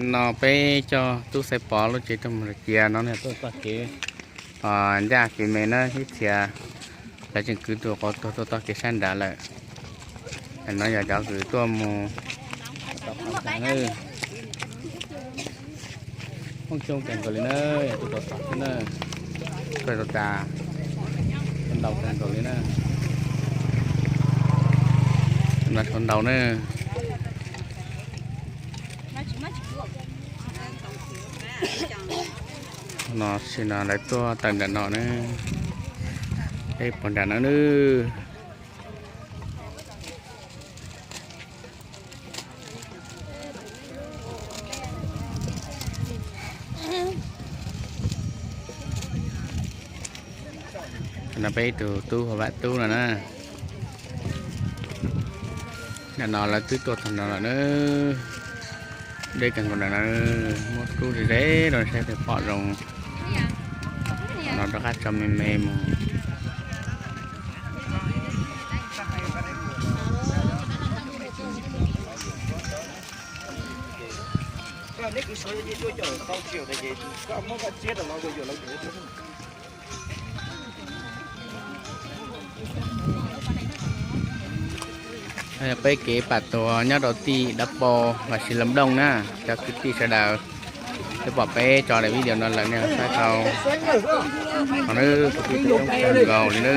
No peb coj tub Xaiv Pov lub tsev tuaj mus cia no, tuaj txoj kev ncaj kev me na, ib txhia lawv tseem kwv tus qauv tuag tuaj txoj kev sab nrad lawm. No yog cov kws tuaj mus tom qhov ntag na. Coob coob kawg nkaus li na, yog tus tau tom xwb na, tuaj tau tas, ntau kawg nkaus li na. Ntau na. No sim no lawv tuaj tawm nram no na, peb pom nram no na. No peb ib tug tub hauv Vam Tub no na. Nim no lawv twb tuaj txog no lawm na. Deb kawg nkaus na, muab rub ze ze rau saib pom zoo. No rov qab tso me me mus. Peb kev pam tuag nyob rau tim Dab Pau Vam Siv Lam Dooj na, cov kwv tij sawv daws, twb pom peb tso daim video no lawm nej saib tau. Qhov no kwv tij coob kawg nkaus li na.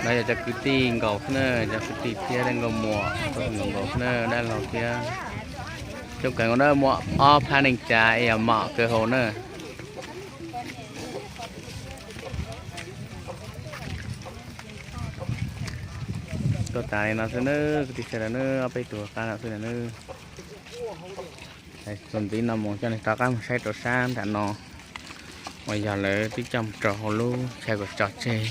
No yog cov kwv tib nkaus xwb na, cov kwv tij thiab dab nkauj muam nkaus nkaus xwb na, dab laug thiab. Coob kawg nkaus na, muaj ob phab neej tsa es yog mom kawg hauv na. Tuaj tas li no xwb na, kwv tij sawv daws na, ob peb tug qab no xwb na. Txuas ntxiv no mus coj nej rov qab mus saib rau sab nram no, uas yog lawv twb coj mus rau hauv lub chaw kom tso tseg.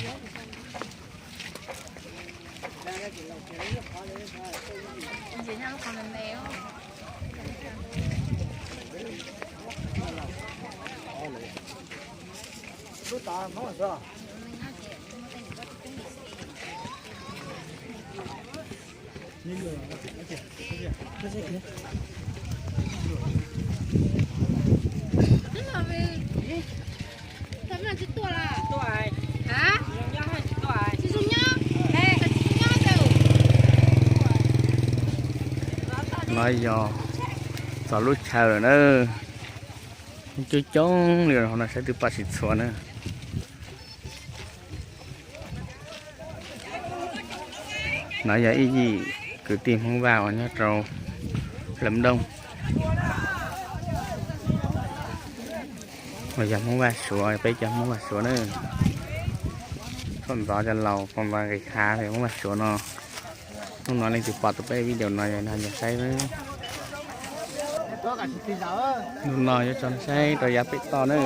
No yog txog lub chaw lawm na. Coob coob li no saib twb pom tsis txhua na. No yog ib yim kwv tij Hmoob Vaj uas nyob rau Lam Dooj, uas yog Hmoob Vaj Suav, peb cov Hmoob Vaj Suav na. Poj ntxoov cov laus, poj ntxoov nqis hav, Hmoob Vaj Suav no. Hnub no leej twg pom tus peb video no yog nrog ncaws saib na. Hnub no yuav tso saib rau yav pem toj na.